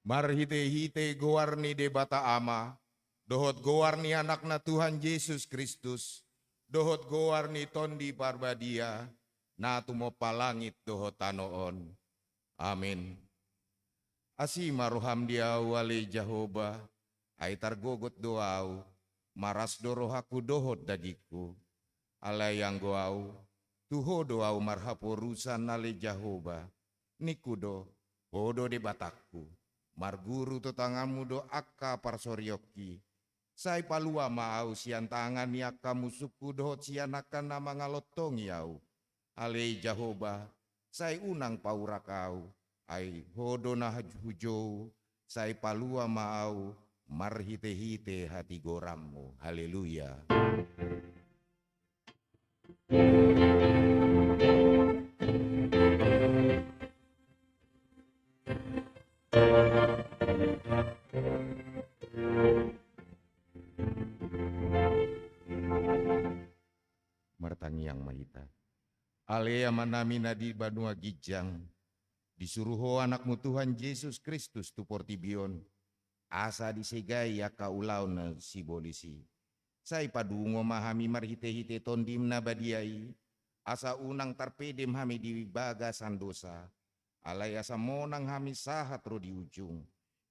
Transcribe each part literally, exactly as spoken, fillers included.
Marhitehite goar ni Debata Ama, dohot goar ni Anakna Tuhan Jesus Kristus, dohot goar ni Tondi Parbadia, na tumompa langit dohot tano on. Amen. Asi ma roham di ahu, ale Jahowa, ai targogot do ahu, maras do rohangku dohot dagingku. Alai anggo ahu, tu Ho do ahu marhaporusan, ale Jahowa. Ningku do, Ho do Debatangku. Marguru tu tanganmu do angka parsorionki. Sai palua ma ahu sian tangan ni angka musungku dohot sian angka na mangalontongi ahu. Ale Jahowa, sai unang paurak ahu, ai Ho do na hujou, sai palua ma ahu marhitehite hatigoranmu. Haleluya. Martangiang ma hita. Ale Amanami na di banua ginjang, disuru Ho Anakmu Tuhan Jesus Kristus tu portibi on, asa disegai angka ulaon na sibolis i. Sai padungo ma hami marhitehite Tondim na badia i, asa unang tarpedem hami di bagasan dosa, alai asa monang hami sahat ro di ujung,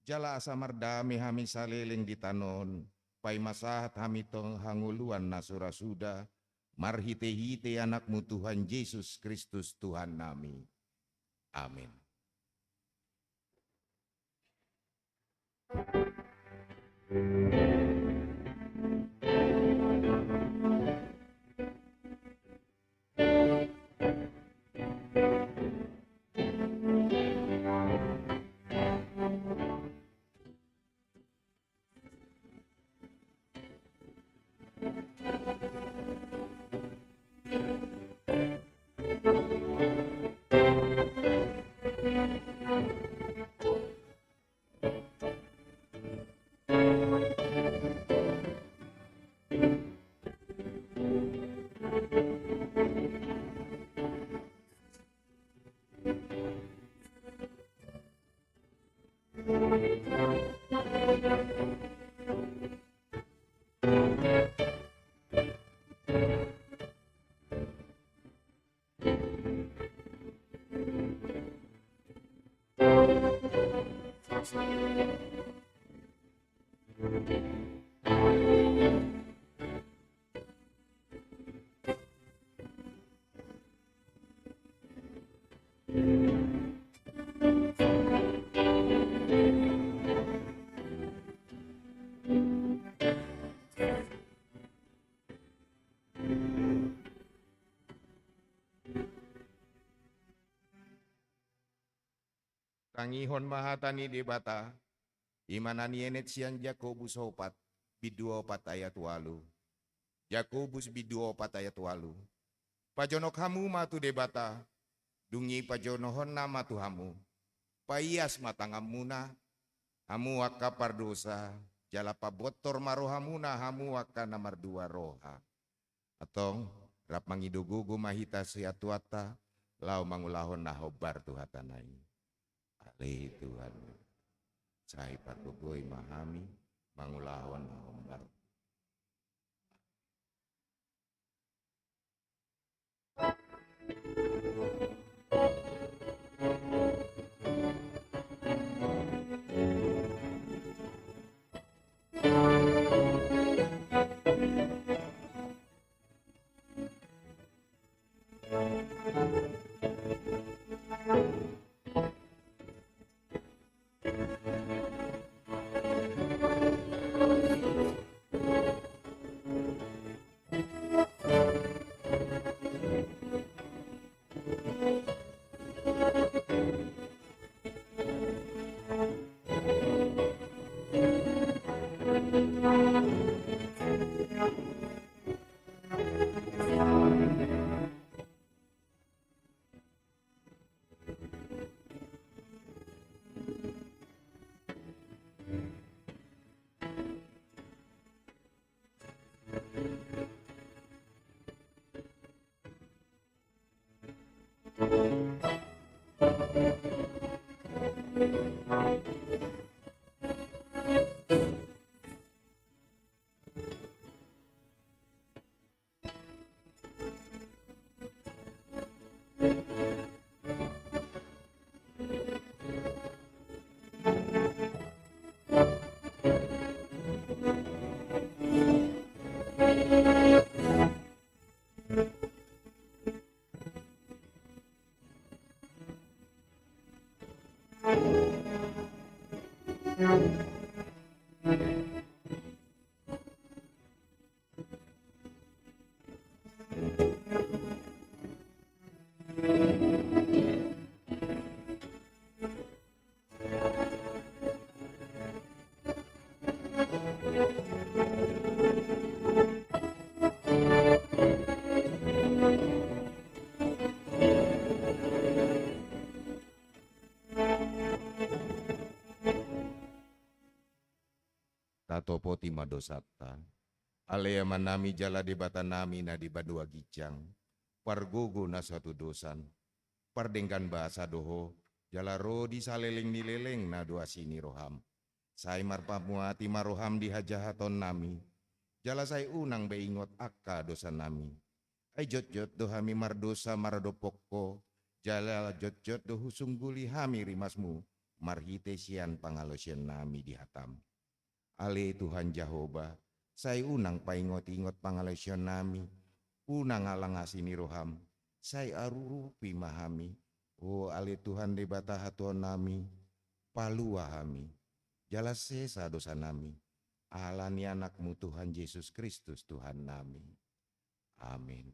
jala asa mardame hami saleleng di tano on, paima sahat hami tu hangoluan na so ra suda, marhitehite Anakmu Tuhan Jesus Kristus Tuhannami. Amen. Tangihon ma hata ni Debata, i ma na nienet sian Jakobus opat, bindu opat ayat ualu. Jakobus bindu opat ayat ualu. Pajonok hamu ma tu Debata, dung i pajonohonna ma tu hamu. Paias ma tanganmuna, hamu angka pardosa, jala pabontor ma rohamuna, hamu angka na mardua roha. Antong, rap mangido gogo ma hita sian Tuhanta, laho mangulahon na hombar tu hatana i. Ale Tuhan, sai pargogoi ma hami, mangulahon na hombar. Tatopoti ma dosanta. Ale Amanami jala Debatanami na di banua ginjang, pargogo na so hatudosan, pardenggan basa do Ho, jala ro di saleleng ni lelengna do asi ni roham. Sai marpamuati ma roham di hajahatonnami, jala sai unang be ingot angka dosanami. Ai jotjot do hami mardosa maradophon Ho, jala jotjot do husungguli hami rimasmu, marhite sian pangalaosionnami di hatam. Ale Tuhan Jahowa, sai unang paingotingot pangalaosionnami, unang alang asi ni roham, sai urupi ma hami. O ale Tuhan Debata hatuaonnami, palua hami, jala sesa dosanami, ala ni Anakmu Tuhan Jesus Kristus Tuhannami. Amin.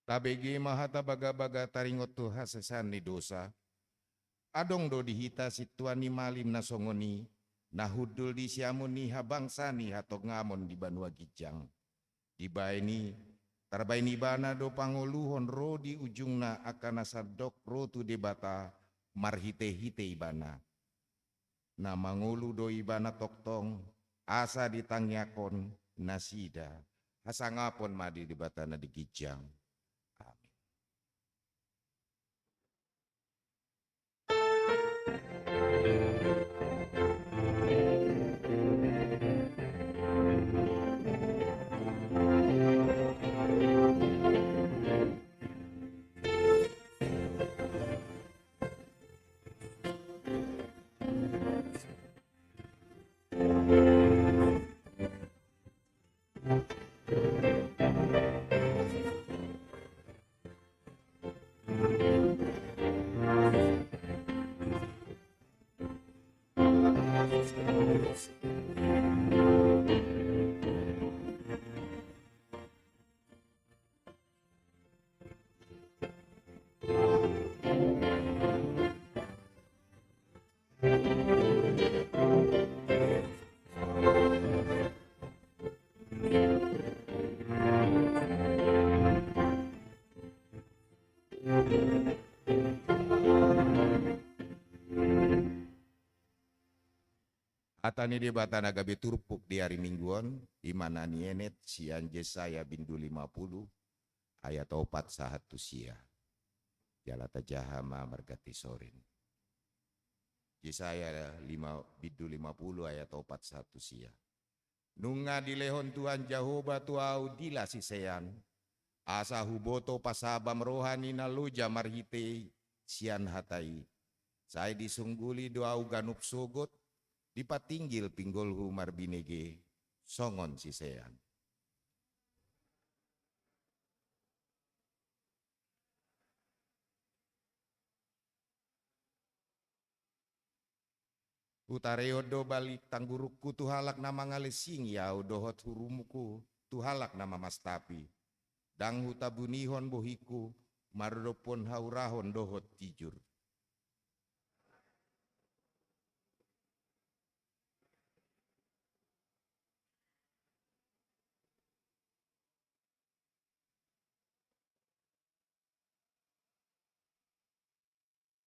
Tabege ma hata bagabaga taringot tu hasesaan ni dosa. Adong do di hita sintua ni malim na songon i, na hundul di siamun ni habangsa ni hatongamon di banua ginjang. Dibaen i, tarbaen ibana do pangoluhon ro di ujungna angka na sandok ro tu Debata marhitehite ibana. Na mangolu do ibana tongtong, asa ditangiangkon nasida. Hasangapon ma di Debata na di ginjang. Amin. Hata ni Debata na gabe turpuk di ari Minggu on, i ma na nienet sian Jesaya bindu lima pulu ayat opat sahat tu sia. Jala tajaha ma marganti sorin. Jesaya lima, bindu lima pulu ayat opat sahat tu sia. Nunga dilehon Tuhan Jahowa tu ahu dila sisean, asa huboto pasabam roha ni na loja marhite sian hata i. Sai disungguli do ahu ganup sogot, dipatinggil pinggolhu marbinege songon sisean. Hutarehon do balik tanggurungku tu halak na mangalesingi ahu dohot hurumku tu halak na mamastapi. Ndang hutabunihon bohingku mardophon haurahon dohot tijur.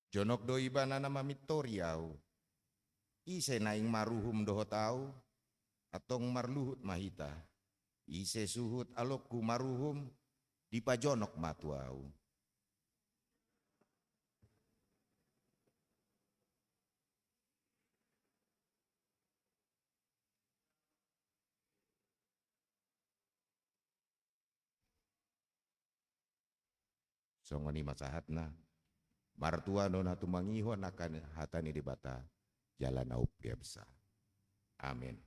Jonok do Ibana na mamintori ahu. Ise naeng maruhum dohot ahu? Antong marluhut ma hita. Ise suhut alongku maruhum? Dipajonok ma tu ahu. Songon i ma sahatna. Martua do na tumangihon angka hata ni Debata jala na umpeopsa. Amen.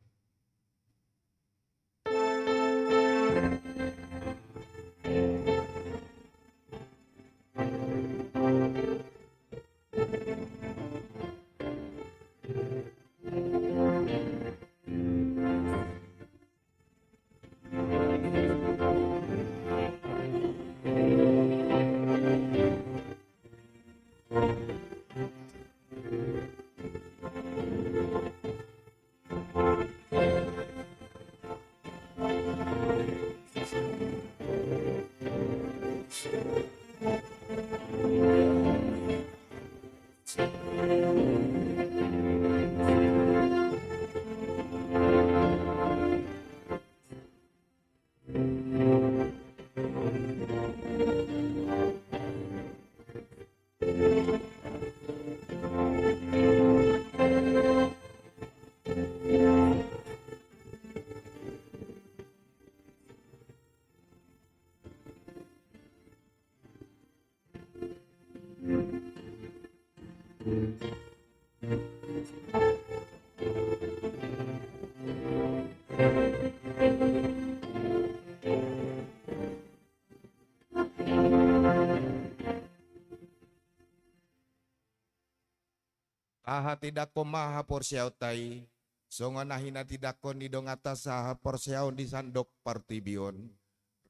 Tahatindangkon ma haporseaonta i, songon na hinatindangkon ni donganta sahaporseaon di sandok portibi on,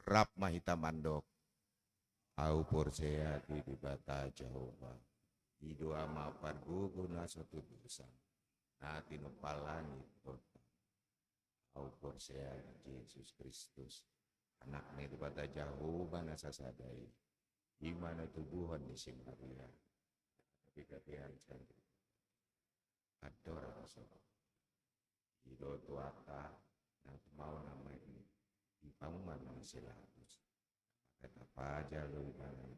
rap ma hita mandok. Ahu porsea di Debata Jahowa, i do Ama pargogo na so tutusan, na tinompa langit dohot tano. Ahu porsea di Jesus Kristus, Anak ni Debata Jahowa na sasada i, i ma na tubuhon ni si Maria, na gabe gabean sian Debata, andorang so i do Tuhanta, na tumau na maen i di panguhuman ni si Pilatus. Tapaja do Ibana i,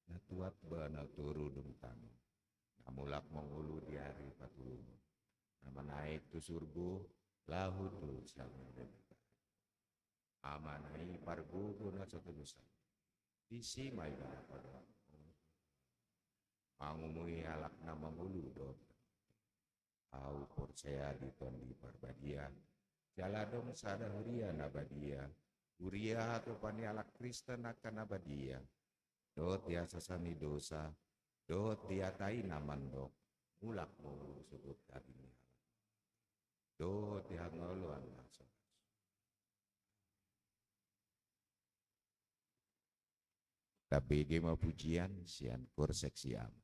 na tuat ba na tu rujung tano, na mulak mangolu di ari patoluhon, na manaek tu surgo, laho tu siamun. Amana i pargogo na so tutusan, disi ma Ibana padohahon mangumui halak na mangolu dohot. Ahu porsea di Tondi Parbadia, jala adong sada huria na badia, huria hatopan ni halak Kristen angka na badia, dohot di hasesaan ni dosa, dohot di hata i na mandok, mulak ma sogot daging ni halak, dohot di hangoluan na so. Tabege ma pujian sian korsek si Ama.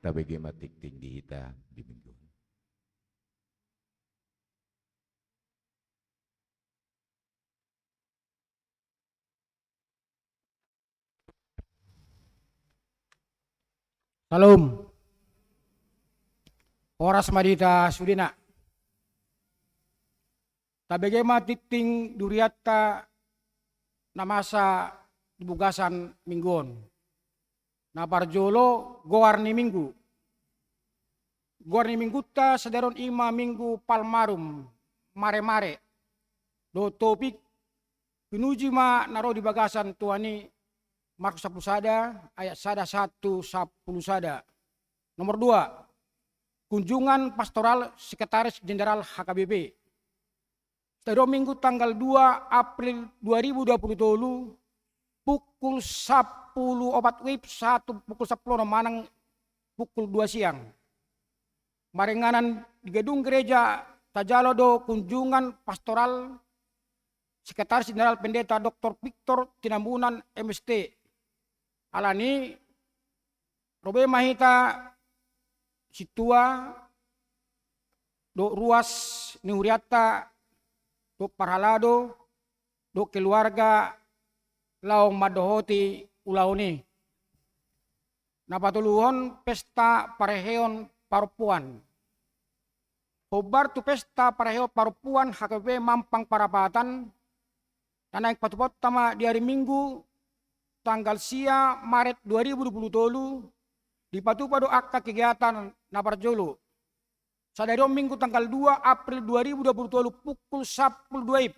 Tabege ma tingting di hita di minggu on. Syalom. Horas ma di hita sudena. Tabege ma tingting di hurianta na masa di bagasan minggu on. Na parjolo, goar ni minggu. Goar ni minggunta sadari on i ma Minggu Palmarum, Maremare. Dohot topik: Pinuji ma na ro di bagasan Tuhan i, Markus sampulu sada ayat sada sahat tu sampulu sada. Nomor dua, kunjungan pastoral Sekretaris Jenderal H K B P. Sadari on Minggu tanggal dua April dua ribu dua pulu tolu, pukul sampulu opat WIB sahat tu pukul sampulu onom manang pukul dua siang. Maringanan di gedung gereja, tajalo do kunjungan pastoral Sekretaris Jenderal Pendeta Doktor Victor Tinambunan, M S T. Alani i, ro be ma hita sintua dohot ruas ni hurianta dohot parhalado dohot keluarga laho mandohoti ulaon i. Na patoluhon, pesta parheheon parompuan. Hombar tu pesta parheheon parompuan H K B P Mampang Parapatan, Na naeng patupaonta ma di ari Minggu tanggal sia Maret dua ribu dua puluh tolu, dipatupa do angka kegiatan na parjolo. Sadari on Minggu tanggal dua April dua ribu dua puluh tolu pukul sampulu dua wib,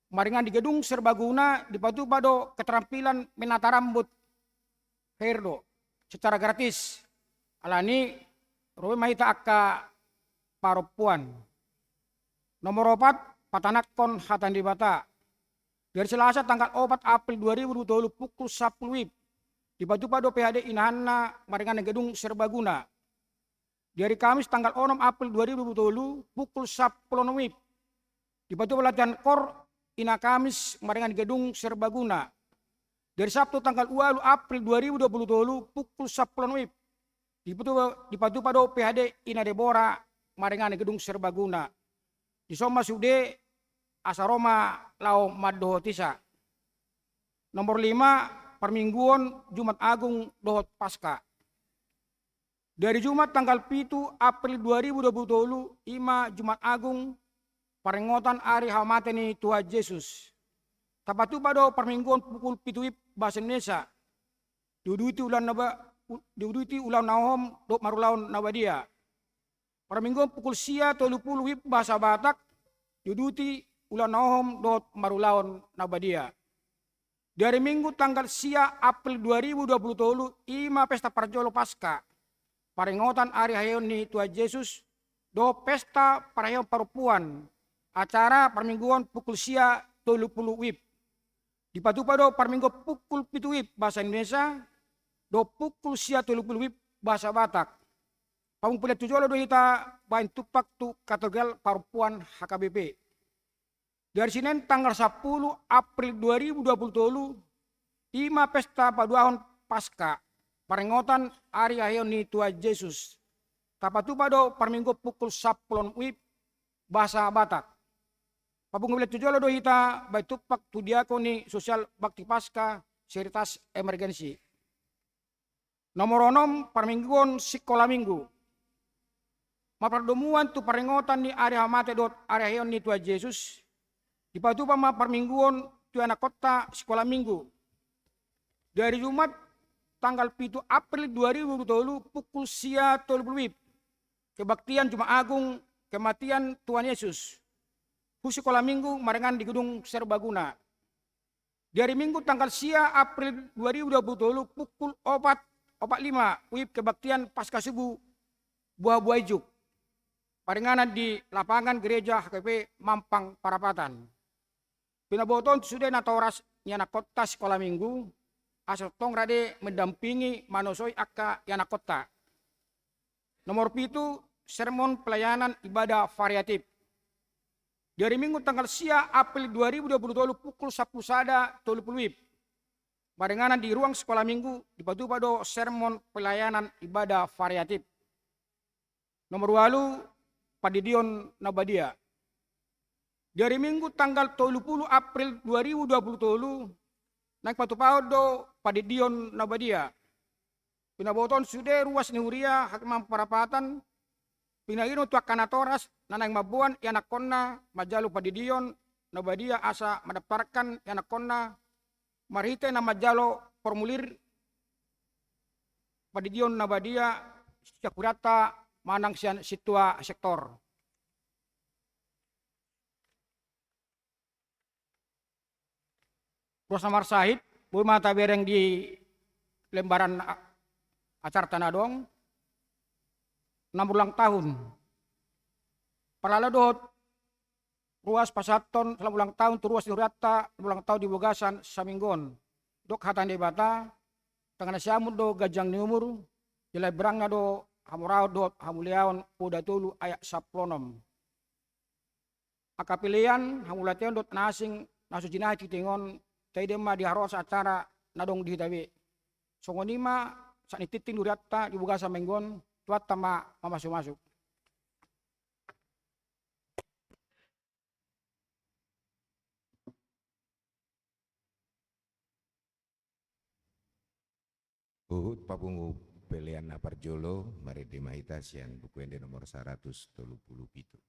maringan di Gedung Serbaguna, dipatupa do keterampilan menata rambut, hairdo, secara gratis. Alani ro be ma hita angka parompuan. Nomor opat, patanakhon hata ni Debata. Di ari Selasa tanggal opat April dua ribu dua puluh tolu pukul sampulu wib, dipatupa do P H D inahanna maringan di Gedung Serbaguna. Di ari Kamis tanggal onom April dua ribu dua puluh tolu pukul sampulu onom wib, dipatupa latihan kor ina Kamis maringan di Gedung Serbaguna. Di ari Sabtu tanggal ualu April dua ribu dua puluh tolu pukul sampulu onom wib, dipatupa, dipatupa do P H D ina Debora maringan di Gedung Serbaguna. Dison ma sude asa ro ma laho mandohotisa. Nomor lima, parmingguon Jumat Agung dohot Paska. Di ari Jumat tanggal pitu April dua ribu dua puluh tolu, i ma Jumat Agung, paringotan ari hamate ni Tuhan Jesus. Tapatupa do parmingguon pukul pitu wib bahasa Indonesia, diuduti ulaon na ba-, u-, diuduti ulaon na hohom dohot marulaon na badia. Parmingguon pukul sia tolu pulu wib bahasa Batak, diuduti ulaon na hohom dohot marulaon na badia. Di ari Minggu tanggal sia April dua ribu dua puluh tolu, i ma pesta parjolo Paska, paringotan ari haheheon ni Tuhan Jesus, dohot pesta parhaheon parompuan, acara parmingguon pukul sia tolu pulu wib. Dipatupa do parmingguon pukul pitu wib bahasa Indonesia, dohot pukul sia tolu pulu wib bahasa Batak. Pamung pelean tu jolo do hita baen tumpak tu Katedral Parompuan H K B P. Di ari Sinen tanggal sampulu April dua ribu dua puluh tolu, i ma pesta paduahon Paska, paringotan ari haheheon ni Tuhan Jesus. Tapatupa do parmingguon pukul sampulu onom wib bahasa Batak. Pamung pelean tu jolo do hita baen tumpak tu diakoni sosial bakti Paska, Caritas Emergency. Nomor onom, parmingguon sikola Minggu. Marpardomuan tu paringotan ni ari hamate dohot ari haheheon ni Tuhan Jesus, dipatupa ma parmingguon tu ianakhonta sikola Minggu. Di ari Jumat tanggal pitu April dua ribu dua puluh tolu pukul sia tolu pulu wib, kebaktian Jumat Agung kematian Tuhan Yesus, tu sikola Minggu maringan di Gedung Serbaguna. Di ari Minggu tanggal sia April dua ribu dua puluh tolu pukul opat, opat lima wib kebaktian Paska Subuh buha-buha ijuk, paringanan di lapangan gereja H K B P Mampang Parapatan. Pinabotohon tu sude natoras ni ianakhonta sikola Minggu, asa tongtong rade mendampingi manosoi angka ianakhonta. Nomor pitu, sermon pelayanan ibadah variatif. Di ari Minggu tanggal sia April dua ribu dua puluh tolu pukul sampulu sada tolu pulu wib, maringanan di ruang sikola Minggu, dipatupa do sermon pelayanan ibadah variatif. Nomor ualu, pandidion na badia. Di ari Minggu tanggal tolu pulu April dua ribu dua puluh tolu, naeng patupahon do pandidion na badia. Pinabotohon sude ruas ni huria H K B Mampang Parapatan, pinangido tu angka natoras na naeng mamboan ianakhonna manjalo pandidion na badia asa mandaptarkan ianakhonna marhite na manjalo formulir pandidion na badia sian hurianta manang sian sintua sektor. Ruas na marsahit, boi ma tabereng di lembaran a-, acarata na adong, na marulang tahun. Parhalado dohot ruas pasahathon selamat ulang tahun tu ruas ni hurianta, ulang tahun di bagasan saminggu on. Didok hata ni Debata, tangan na siamun do ganjang ni umur, jala berangna do hamoraon dohot hamuliaon, Poda tolu ayat sampulu onom. Angka pelean, hamauliateon dohot na asing na so jinahit tingki on, taida ma di haroro acara na adong di hita be. Songon i ma sahat ni tingting ni hurianta di bagasan saminggu on, Tuhanta ma mamasumasu. Huhut papungu pelean na parjolo, marende ma hita sian Buku Ende nomor saratus tolu pulu pitu.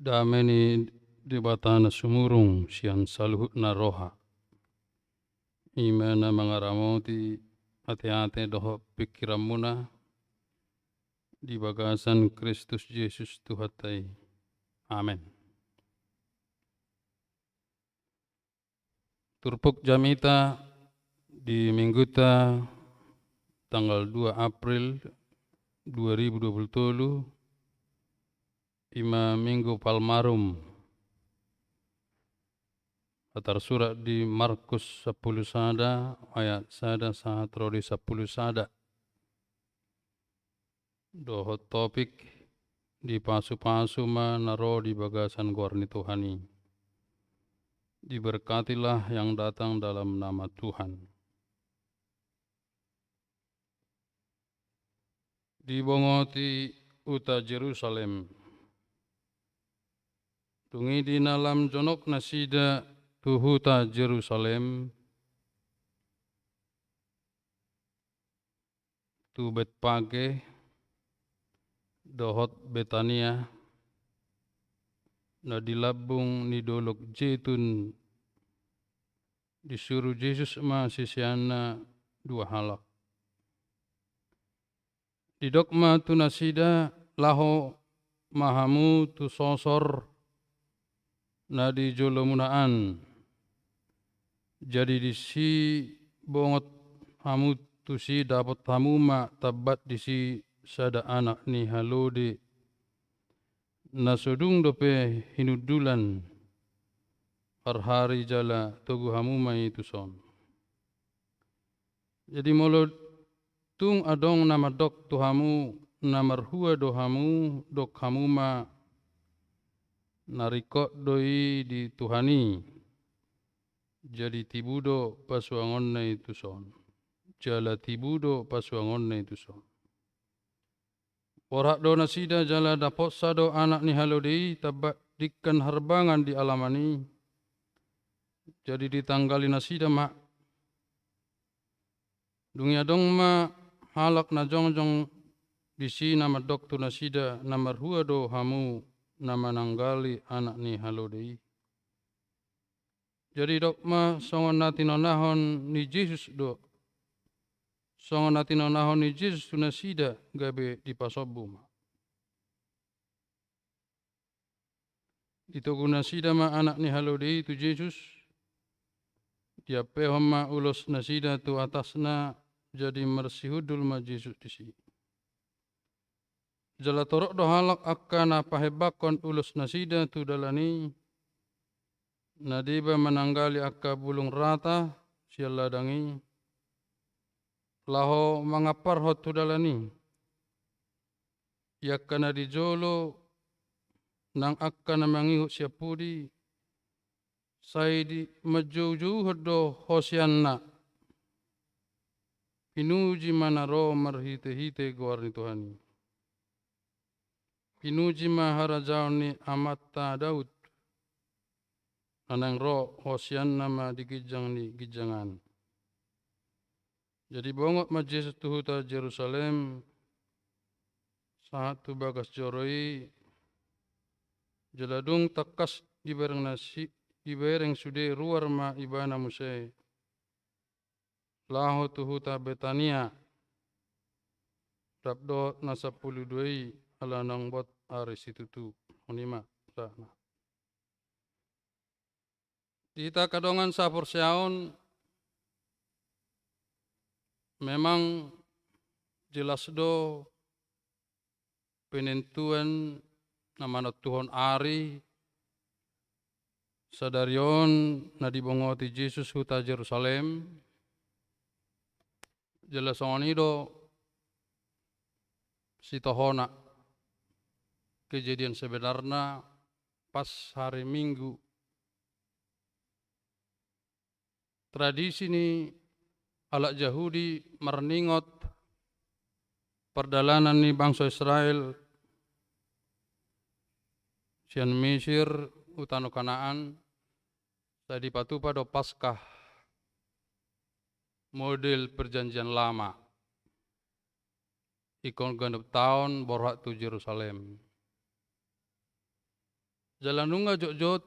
Dame ni Debata na sumurung sian saluhutna roha, i ma na mangaramoti ateate dohot pingkiranmuna di bagasan Kristus Jesus Tuhanta i. Amen. Turpuk jamita di Mingguta tanggal dua April dua ribu dua puluh tolu, i ma Minggu Palmarum. Tarsurat di Markus sampulu sada ayat sada sahat ro di sampulu sada. Dohot topik, dipasupasu ma na ro di bagasan goar ni Tuhan i. Diberkatilah yang datang dalam nama Tuhan. Dibongoti huta Jerusalem Dung i di na lam jonok nasida tu huta Jerusalem, tu Betpage dohot Betania, na di lambung ni dolok Jetun, disuru Jesus ma siseanna dua halak. Didok ma tu nasida, laho ma hamu tu sosor na di jolomuna an. Jadi disi bongot hamu tusi, dapot hamu ma tambat disi sada anak ni halode, na so dung dope hinundulan, parhari jala togu hamu ma i tuson. Jadi molo tung adong na mandok tu hamu, na marhua do hamu, dok hamu ma, na ringkot do i di Tuhan i. Jadi tibu do pasuangonna i tuson. Jala tibu do pasuangonna i tuson. Borhat do nasida jala dapotsa do anak ni halode i tambat dingkan harbangan di alaman i. Jadi ditanggali nasida ma. Dung i adong ma halak na jongjong disi na mandok tu nasida, na marhua do hamu na mananggali anak ni halode i. Jadi dok ma songon na tinonahon ni Jesus do. Songon na tinonahon ni Jesus tu nasida gabe dipasombu ma. Ditogu nasida ma anak ni halode i tu Jesus. Diampehon ma ulos nasida tu atasna, jadi marsihundul ma Jesus disi. Jala torop do halak angka na pahembangkon ulos nasida tu dalan i, na deba mananggali angka bulung rata sian ladang i, laho mangamparhon tu dalan i. Di angka na di jolo nang angka na mangihut sian pudi, sai di manjoujouhon do Hosianna. Pinuji ma na ro marhitehite goar ni Tuhan i. Pinuji ma harajaon ni amanta Daud, na naeng ro Hosianna ma di ginjang ni ginjang an. Jadi bongot ma Jesus tu huta Jerusalem, sahat tu bagas joro i, jala dung tangkas dibereng nasi, dibereng sude, ruar ma ibana muse, laho tu huta Betania, rap dohot na sampulu dua i, ala naung bot ari situtu. On i ma sahatna. Di hita angka dongan sahaporseaon, memang jelas do penentuan na manontuhon ari sadari on na dibongoti Jesus huta Jerusalem. Jala songon i do sitohona, kejadian sebenarna pas hari Minggu. Tradisi ni halak Jahudi marningot pardalanan ni bangso Israel sian Mesir tu tano Kanaan, sai dipatupa do Paskah, model Perjanjian Lama. Ingkon ganup taon borhat tu Jerusalem. Jala nunga jotjot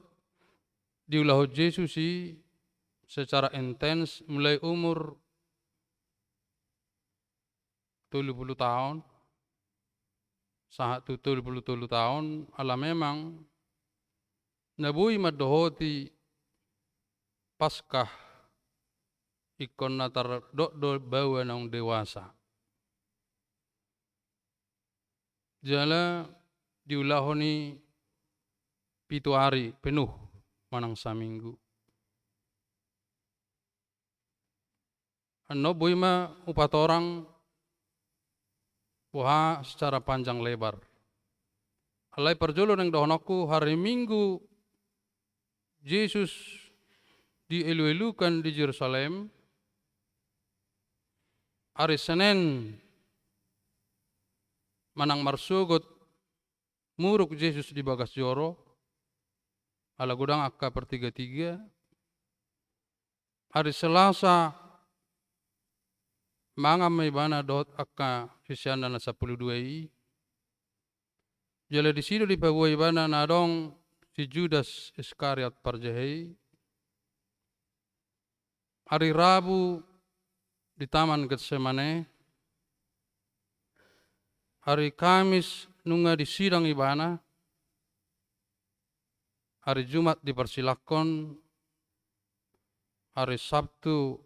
diulahon Jesus i secara intens mulai umur tolu pulu taon sahat tu tolu pulu tolu taon, ala memang na boi mandohoti Paskah ingkon na tardok do baoa naung dewasa. Jala diulahon i pitu ari penuh manang saminggu. Annon boi ma hupatorang boha secara panjang lebar. Alai parjolo naeng dohononku, hari Minggu Jesus dieluelukan di Jerusalem, ari Senen manang marsogot muruk Jesus di bagas joro, ala godang angka partiga-tiga. Ari Selasa mangan ma ibana dohot angka siseanna na sampulu dua i. Jala disi do dipaboa ibana na adong si Judas Iskariot parjaha i. Ari Rabu di Taman Getsemane. Ari Kamis nunga disidang ibana. Ari Jumat diparsilangkon. Ari Sabtu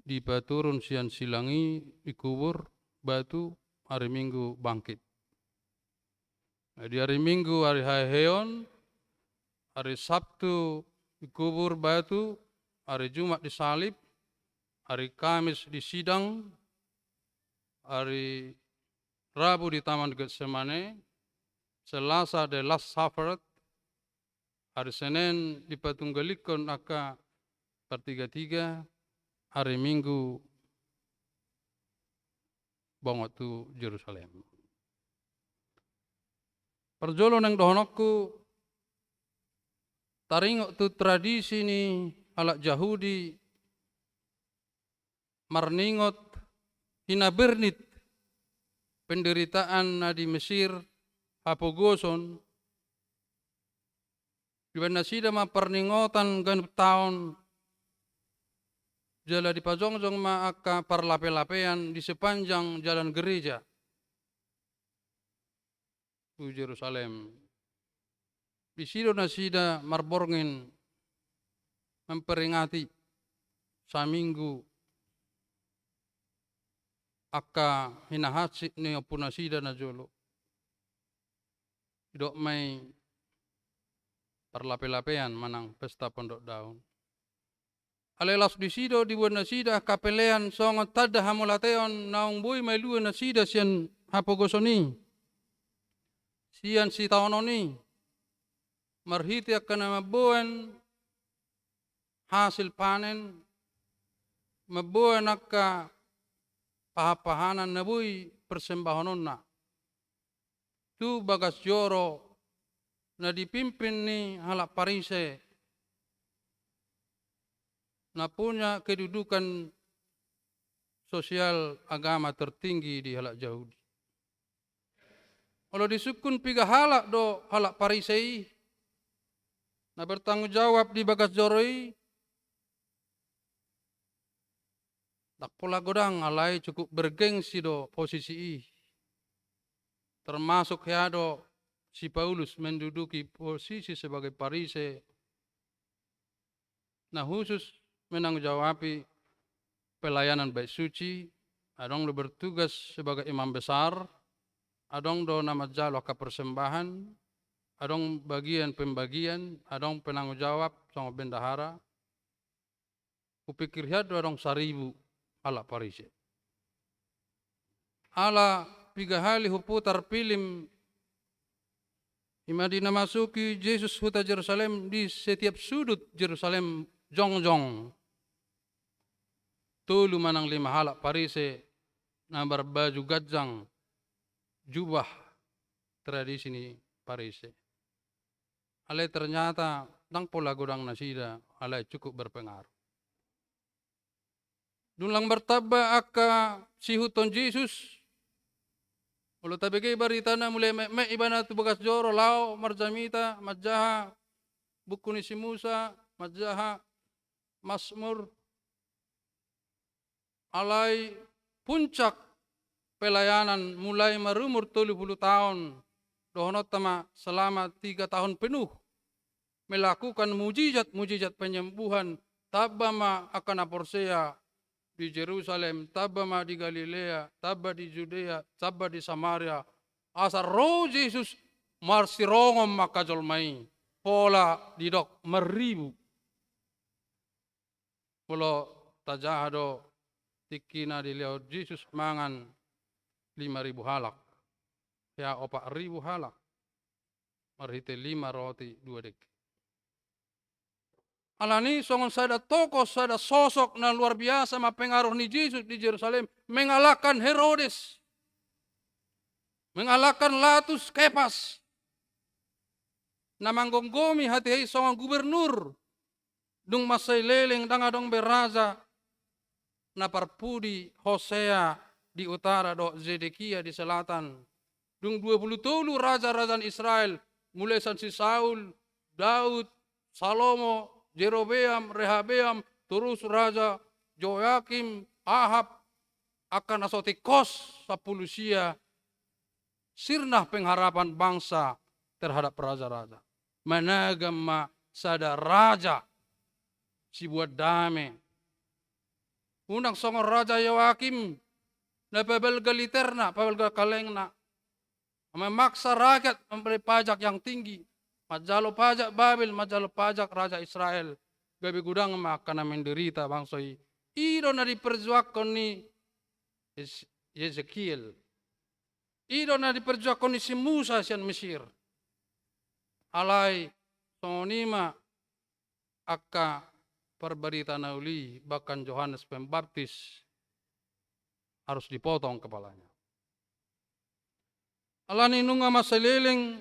dipaturun sian silang i, dikubur batu, ari Minggu bangkit. Nah, di ari Minggu ari haheheon, ari Sabtu dikubur batu, ari Jumat disalib, ari Kamis disidang, ari Rabu di Taman Getsemane, Selasa the Last Supper, ari Senen dipatunggalingkon angka partiga-tiga, ari Minggu bongot tu Jerusalem. Parjolo naeng dohononku, taringot tu tradisi ni halak Jahudi, marningot hinabirnit penderitaan na di Mesir, hapogoson, dibaen nasida ma parningotan ganup taon, jala dipajongjong ma angka parlapelapean di sepanjang jalan gereja tu Jerusalem. Disi do nasida marborngin memperingati saminggu angka hinahansit ni ompu nasida na jolo. Didok ma i parlapelapean manang pesta pondok daun. Alai laos disi do diboan nasida angka pelean songon tanda hamauliateon naung boi mailuan nasida sian hapogoson i, sian sitaonon i, marhite angka na mamboan hasil panen, mamboan angka pahanpahanan na boi persembahononna tu bagas joro na dipimpin ni halak Parise, na punya kedudukan sosial agama tertinggi di halak Jahudi. Olo disungkun piga halak do halak Parise i na bertanggung jawab di bagas joro i, ndang pola godang, alai cukup bergengsi do posisi i. Termasuk hea do si Paulus menduduki posisi sebagai Parise na khusus menanggung jawabi pelayanan bait suci, adong do bertugas sebagai imam besar, adong do na manjalo angka persembahan, adong bagian pembagian, adong penanggung jawab songon bendahara. Hupikir hian do adong saribu halak Parise. Ala piga hali huputar pilim, i ma di na masuki Jesus huta Jerusalem, di setiap sudut Jerusalem jongjong tolu manang lima halak Parise na marbaju ganjang, jubah tradisi ni Parise. Alai ternyata ndang pola godang nasida, alai cukup berpengaruh. Dung lang martamba angka siihuthon Jesus, olo tabege baritana, mulai metmet ibana tu bagas joro, laho marjamita, manjaha buku ni si Musa, manjaha Masmur. Alai puncak pelayanan, mulai marumur tolu pulu taon, dohononta ma selama tiga tahun penuh, melakukan mujizat-mujizat penyembuhan, tamba ma angka na porsea di Jerusalem, tamba ma di Galilea, tamba di Judea, tamba di Samaria. Asa ro Jesus, marsirongon ma angka jolma i, pola didok marribu. Molo tajaha do tingki na dilehon Jesus mangan lima ribu halak, hea opat ribu halak, marhite lima roti dua dengke. Alani songon sada tokoh, sada sosok na luar biasa ma pengaruh ni Jesus di Jerusalem, mengalahkan Herodes, mengalahkan Latus Kepas, na manggomgomi hatiha i songon gubernur. Dung mansai leleng ndang adong be raja na parpudi Hosea di utara dohot Zedekia di selatan. Dung dua pulu tolu raja-raja ni Israel, mulai sian si Saul, Daud, Salomo, Jerobeam, Rehabeam, torus raja Joyakim, Ahab, angka na so tingkos sampulu sia, sirna pengharapan bangsa terhadap raja-raja. Managam ma sada raja sibuat dame. Unang songon raja Yoakim, na pabalga literna, pabalga kalengna. Memaksa rakyat membayar pajak yang tinggi. Manjalo pajak Babel, manjalo pajak raja Israel. Gabe godang ma angka na menderita bangso i. I do na diperjuangkon ni Es-, Ezekiel. I do na diperjuangkon ni si Musa sian Mesir. Alai songon i ma angka parbarita na uli, bahkan Johannes Pembaptis harus dipotong kepalanya. Alani nunga mansai leleng,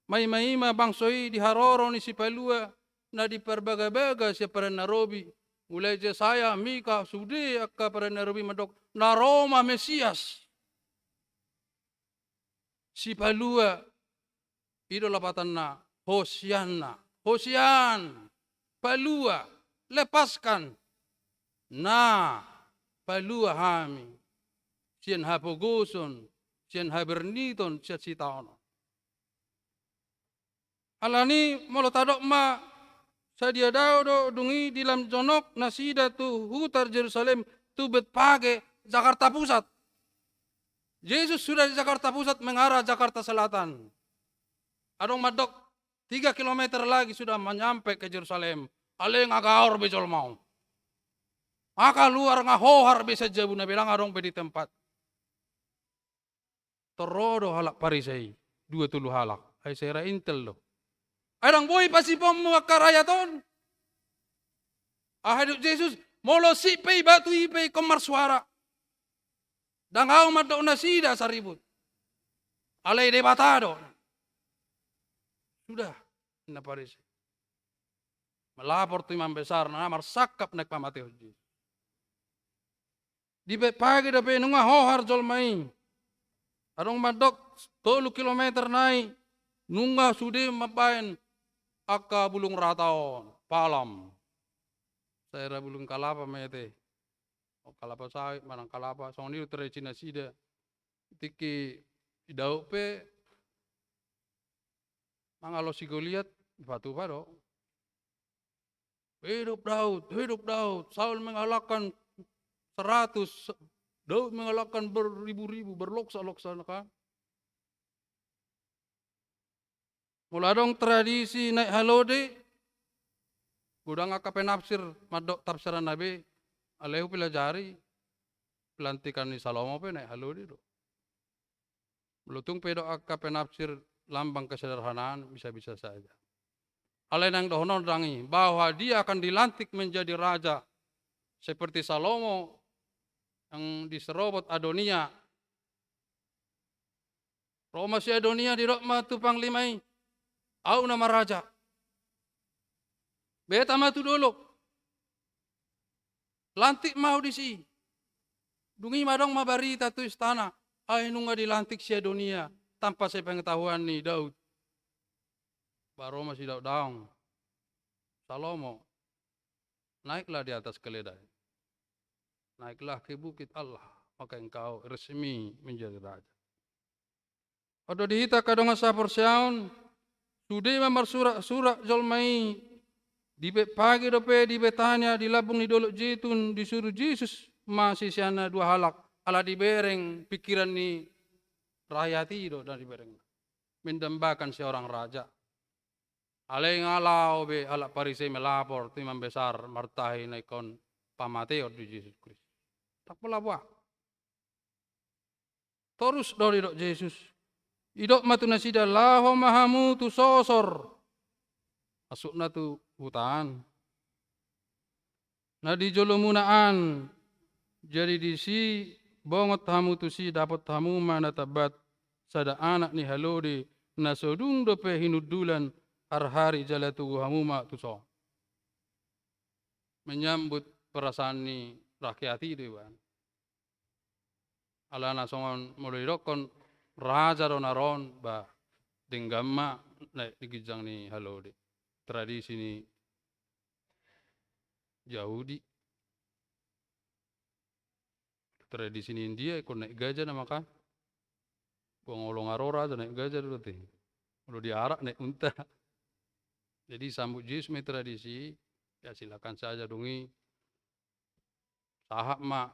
maima-ima bangso i di haroro ni sipalua na diparbagabaga sian padan na robi, mulai Jesaya, Mika, sude angka padan na robi mandok, na ro ma Mesias. Sipalua, i do lapatanna, Hosianna. Hosian, palua, lepaskan. Na, palua hami. Sian hapogoson, sian haberniton, sian sitaonon. Alani molo tadok ma, sadia dao do dung i di lam jonok nasida tu huta Jerusalem, tu Betfage, Jakarta Pusat. Jesus sudah di Jakarta Pusat mengarah Jakarta Selatan. Adong mandok, tiga kilometer lagi sudah menyampe ke Jerusalem. Alai nga gaor be jolma on. Nga kaluar, nga hohar be sian jabuna, be ndang adong be di tempat. Tor ro do halak Parisei, dua tolu halak. Ai sai ra intel do. Ai ndang boi pasipaonmu angka rayat on. Aha didok Jesus, molo sip pe i, batu i pe ingkon marsuara. Ndang ahu mandok nasida asa ribut. Alai Debata do. Sudah, ninna Parisei. Melapor tu imam besar, na marsangkap naeng pamatehon Jesus. Di Betfage dope nunga hohar jolma i. Adong mandok tolu kilometer nai, nunga sude mambaen angka bulung rata on, palm. Sai ra bulung kalapa ma i ate. O, kalapa sawit, manang kalapa, songon i do tradisi nasida. Tingki i Daud pe, mangalo si Goliat, dipatupa do. Hidup Daud, hidup Daud. Saul mengalahkan seratus, Daud mengalahkan beribu-ribu, berloksa-loksa, kan. Molo adong tradisi naek halode, godang angka penafsir mandok tafsiranna be, alai hupelajari, pelantikan ni Salomo pe naek halode do. Molo tung pe didok angka penafsir lambang kesederhanaan, bisa-bisa saja. Alai naeng dohonon ndang i, bahwa dia akan dilantik menjadi raja seperti Salomo yang diserobot Adonia. Ro ma si Adonia, didok ma tu panglima i, ahu nama raja. Beta ma tu dolok. Lantik ma ahu disi. Dung i ma adong ma barita tu istana, ai nunga dilantik si Adonia tanpa sepengetahuan ni Daud. Baru ma si Daud, daong. Salomo, naiklah di atas keledai. Naiklah ke bukit Allah, maka engkau resmi menjadi raja. Oto di hita angka dongan sahaporseaon, sude ma marsurak-surak jolma i, di Betfage dope di Betania, di lambung ni Dolok Jetun, disuru Jesus ma siseanna dua halak, ala dibereng pikiran ni rakyat i do na dibereng. Mendambakan seorang raja. Alai nga laho be halak Parisei melapor tu imam besar martahi na ingkon pamateon di Jesus Kristus. Ndang pola boha. Torus do didok Jesus. Didok ma tu nasida, laho ma hamu tu sosor. Maksudna tu huta an. Na di jolomuna an, jadi disi bongot hamu tusi, dapot hamu ma na tambat sada anak ni halode, na so dung dope hinundulan, arhari jala togu hamu ma tuson. Menyambut perasaan ni rakyat i do ibana. Alana songon molo didokkon raja do na ro on, ba denggan ma naek di ginjang ni halode. Tradisi ni Jahudi. Tradisi ni India, ingkon naek gajah nama kan. Buang olo nga ro raja naek gajah do te. Molo diarak naek unta. Jadi sambut Jesus ma i tradisi, ya silakan saja dung i. Sahat ma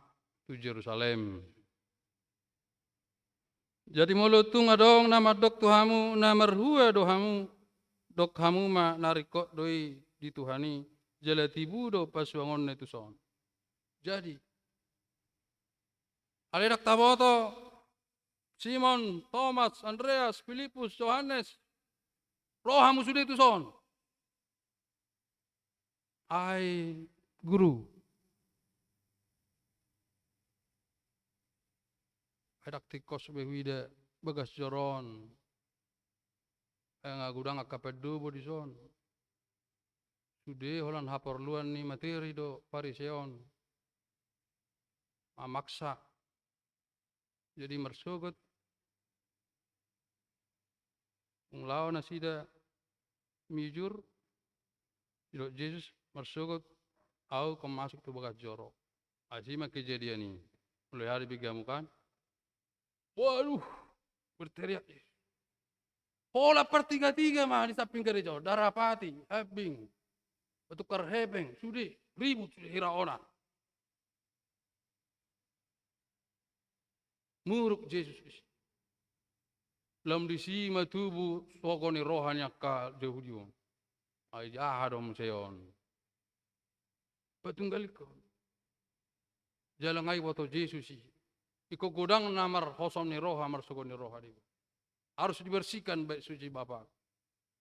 tu Jerusalem. Jadi molo tung adong na mandok tu hamu, na marhua do hamu, dok hamu ma na ringkot do i di Tuhan i, jala tibu do pasuangonna tuson. Jadi, alai ndang taboto, Simon, Tomas, Andreas, Filipus, Johannes, ro hamu sude tuson. Ai guru. Ai ndang tingkos be huida bagas joro on. Ai nga godang angka pandobo dison. Sude holan haporluan ni materi do Parise on. Mamaksa. Jadi marsogot, ung lao nasida mijur, didok Jesus marsogot, au ingkon masuk tu bagas joro. Asi ma kejadian i. Mulai hari bigamu kan. Waduh, berteriak Jesus. Holan partiga-tiga ma di samping gereja on, darapati, hambing, batukar hepeng, sude, ribut, sude hiraonan. Muruk Jesus disi. Lam disi ma tubu sogo ni roha ni angka Jahudi on. Ai aha do muse on? Patunggalihon. Jala nga diboto Jesus i. Ingkon godang na marhosom ni roha, marsogo ni roha di. Harus dibersihkan baik suci Bapa.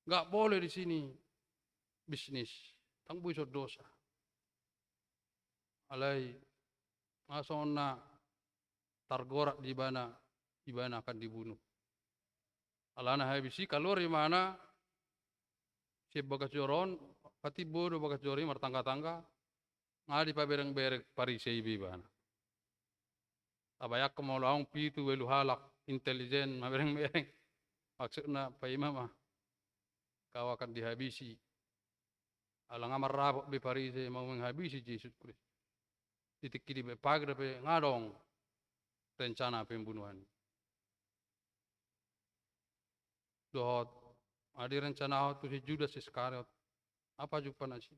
Nggak boleh di sini bisnis. Ndang boi songon dosa. Alai, nga songon na targorak di ibana, ibana akan dibunuh. Alana habis i kaluar imana, sian bagas joro on, patimbo do bagas joro i martangga-tangga, nga dipabereng-bereng Parise i be ibana. Tabayangkon molo adong pitu ualu halak intelijen mabereng-bereng. Maksudna paima ma. Kau akan dihabisi. Ala nga marrapot be Parise mau menghabisi Jesus Kristus. Di tingki dibaen pager dope nga adong rencana pembunuhan. Dohot, adi rencanahon tu si Judas Iskariot. Apa jumpa nasida?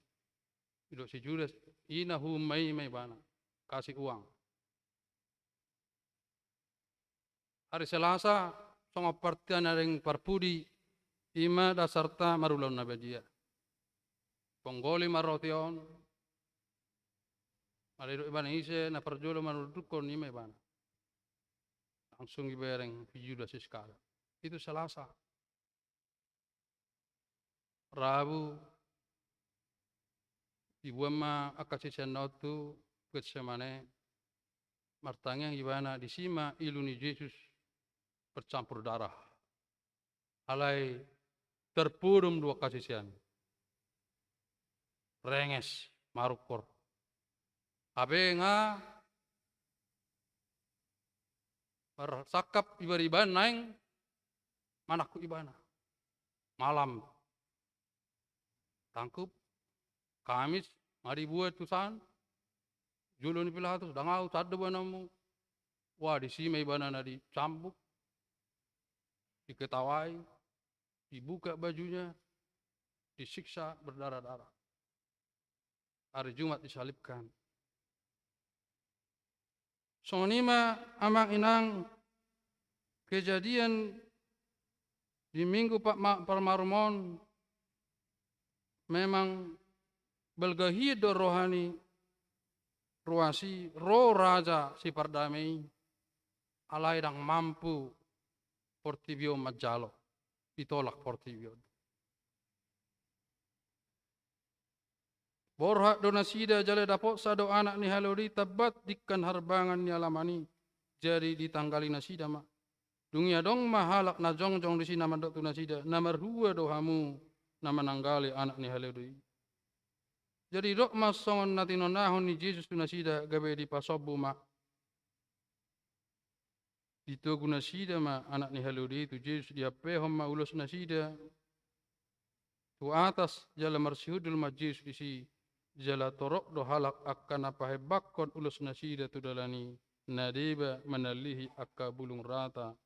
Didok si Judas, i na huumma i ma ibana. Kasih uang. Ari Selasa, songon partingkian parpudi, i ma dasarta marulaon na badia. Ponggoli ma roti on, molo didok ibana ise na parjolo manundukkon i ma ibana. Langsung dibereng si Judas Iskariot. Itu Selasa. Rabu, diboan ma angka siseanna on tu Getsemane, martangiang ibana, disi ma ilu ni Jesus bercampur darah. Alai terpodom do angka sisean. Renges, marungkor. Hape nga marsangkap ibana-ibana naeng manangkup ibana. Malam. Tangkup, Kamis, nga diboan tu san, jolo ni Pilatus, ndang ahu, sandok boanonmu. Wah, disi ma ibana na dicambuk, diketawai, dibuka bajunya, disiksa berdarah-darah. Hari Jumat disalibkan. Songon i ma amang inang kejadian di Minggu pa-, ma-, Parmarum on, memang balga hian do roha ni ruas i, ro raja si pardame i, alai ndang mampu portibi on manjalo, ditolak portibi on. Borhat do nasida jala dapotsa do anak ni halode i tambat dingkan harbangan ni alaman i, jadi ditanggali nasida ma. Dung i adong ma halak na jongjong disi na mandok tu nasida, na marhua do hamu, na mananggale anak ni halodo i. Jadi didok ma songon na tinonahon ni Jesus tu nasida, gabe dipasombu ma. Ditogu nasida ma anak ni halodo i tu Jesus, diampehon ma ulos nasida tu atas, jala marsihundul ma Jesus disi, jala torop do halak angka na pahembangkon ulos nasida tu dalan i, na deba manalihi angka bulung rata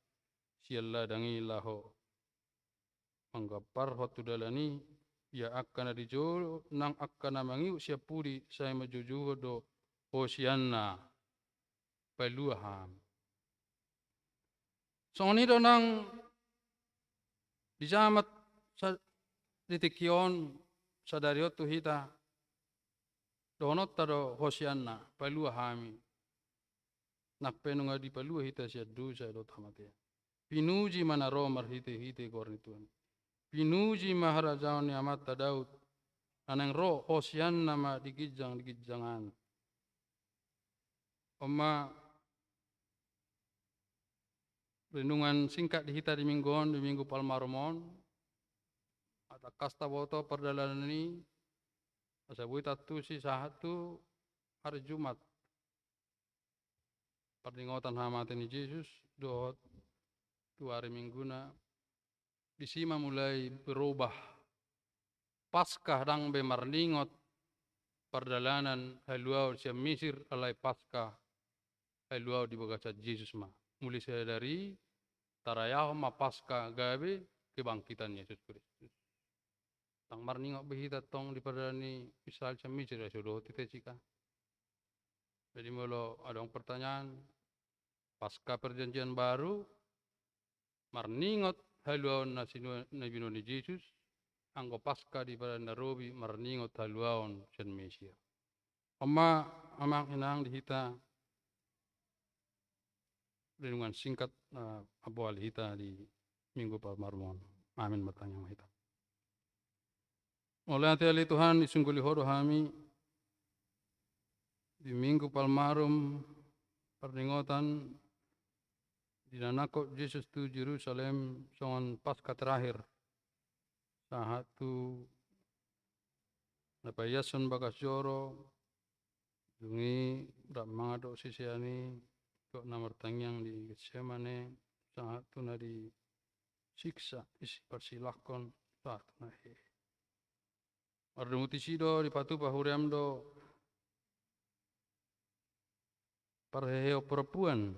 sian ladang i laho manggamparhon tu dalan i, ia angka na di jolo nang angka na mangihut sian pudi sai manjouhon do, Hosianna, palua hami. Songon i do nang dijamat sa-, di tingki on, sadari on tu hita, dohononta do, Hosianna, palua hami. Nang pe nunga dipalua hita sian dosa dohot hamatean. Pinuji ma na ro marhitehite goar ni Tuhan. Pinuji ma harajaon ni amanta Daud, na naeng ro, Hosianna ma di ginjang, di ginjang an. On ma renungan singkat di hita di minggu on, di Minggu Palmarum on. Tangkas taboto pardalanan i, asa boi taantusi sahat tu hari Jumat, parningotan hamate ni Jesus, dohot tu ari Mingguna, disi ma mulai berubah. Paskah ndang be marningot pardalanan haluaon sian Misir, alai Paskah haluaon di bagasan Jesus ma. Mulai sadari i, tarayahon ma Paskah gabe kebangkitan Jesus Kristus. Ndang marningot be hita tong di pardalanan i, misalna sian Misir, ai so dohot hita i sian i. Jadi molo adong pertanyaan, Paskah Perjanjian Baru, marningot haluaon na sinua-, na binoan ni Jesus, anggo Paskah di pardalanan na robi marningot haluaon sian Misir. On ma, amang inang, di hita renungan singkat, eh, na mamboan hita di Minggu Palmarum on. Amin, martangiang ma hita. Mauliate ale Tuhan, disungguli Ho do hami di Minggu Palmarum, parningotan di na nangkok Jesus tu Jerusalem songon Paskah terakhir, sahat tu na paiashon bagas joro, dung i rap mangan dohot sisean i, dohot na martangiang di Getsemane, sahat tu na disiksa, disi parsilangkon, sahat tu na hehe. Mardongan tusi do dipatupa huriaM do parheheon parompuan,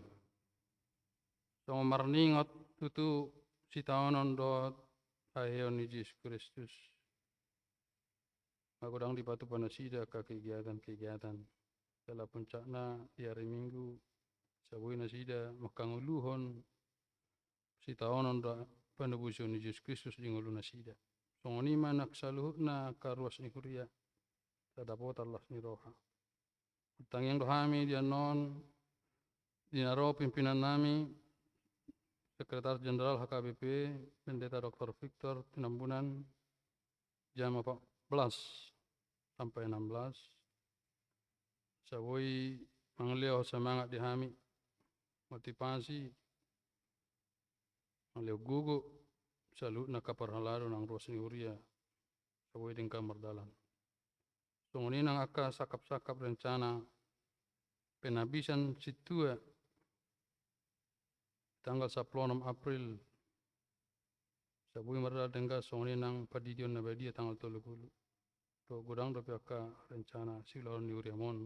songon marningot tutu sitaonon dohot haheheon ni Jesus Kristus. Magodang dipatupa nasida angka kegiatan-kegiatan. Jala puncakna di ari Minggu, asa boi nasida manghangoluhon sitaonon dohot panobusion ni Jesus Kristus di ngolu nasida. Songon i ma nang saluhutna angka ruas ni huria, sai dapotan las ni roha. Martangiang do hami di annon, di na ro pimpinan nami, Sekretaris Jenderal H K B P, Pendeta Doktor Victor Tinambunan, jam empat belas sampai enam belas. Asa boi mangalehon semangat di hami, motivasi, mangalehon gogo, saluhutna angka parhalado nang ruas ni huria, asa boi denggan mardalan. Songon i nang angka sangkap-sangkap rencana penabisan sintua tanggal sampulu onom April, asa boi mardalan denggan. Songon i nang pandidion na badia tanggal tolu pulu. Dohot godang dope angka rencana siulaon ni huriaM on,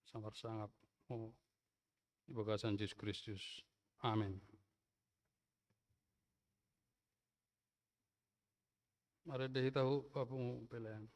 asa marsangap Ho di bagasan Jesus Kristus. Amen. Marende hita hu papungu pelean.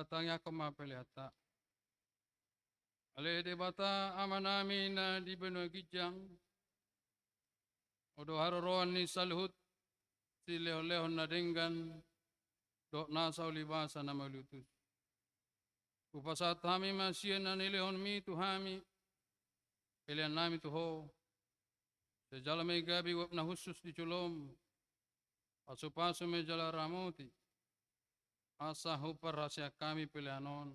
Tatangiangkon ma peleanta. Ale Debata Amanami na di banua ginjang, Ho do haroroan ni saluhut silehonlehon na denggan dohot nasa ulibasa na mauliutus. Hupasahat hami ma sian na nilehonmi tu hami peleannami tu Ho. Sai jalo ma i gabe uap na hushus di jolom. Pasupasu ma i jala ramoti, asa huparhaseang hami pelean on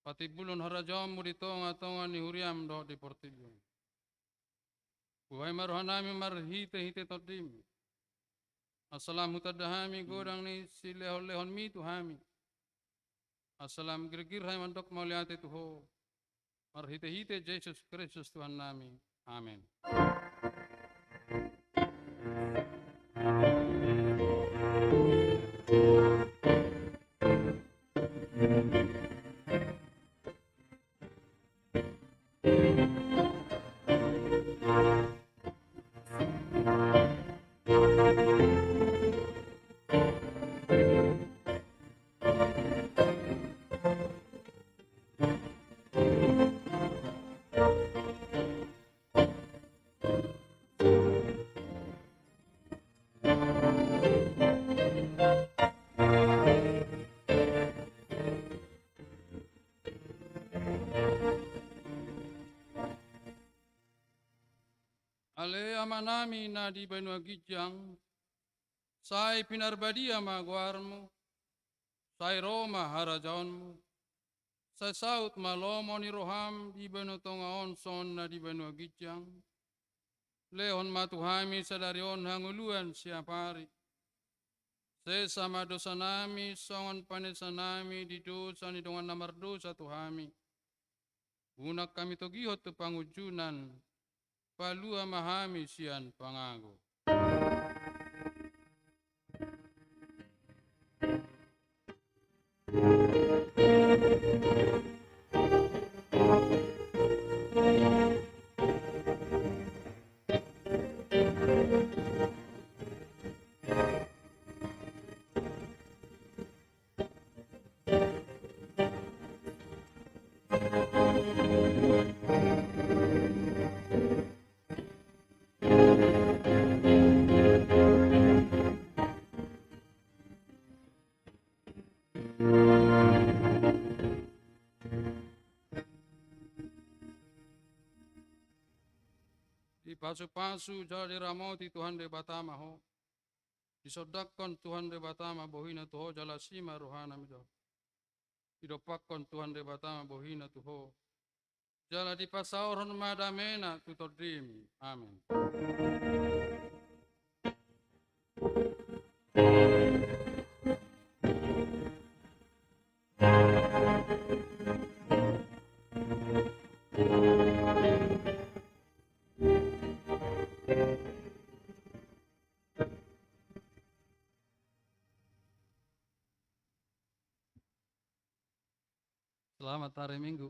patimbulhon harajaonmu di tongatonga ni huriam dohot di portibi on. Buhai ma rohanami marhitehite Tondim, asa lam hutanda hami godang ni silehonlehonmi tu hami, asa lam girgir hami mandok mauliate tu Ho, marhitehite Jesus Kristus Tuhannami. Amen. Ale Amanami na di banua ginjang, sai pinarbadia ma goarmu, sai ro ma harajaonmu, sai saut ma lomo ni roham di banua tonga on songon na di banua ginjang. Lehon ma tu hami sadari on hangoluan siapari. Sesa ma dosanami songon panesanami di dosa ni dongan na mardosa tu hami. Unang hami togihon tu pangunjunan, palua ma hami sian pangago. Dipasupasu jala diramoti Tuhan Debata ma ho. Disondangkon Tuhan Debata ma bohina tu ho jala asi ma rohana mida. Didompakkon Tuhan Debata ma bohina tu ho jala dipasaorhon ma damena tu tondim. Amen. Selamat hari Minggu.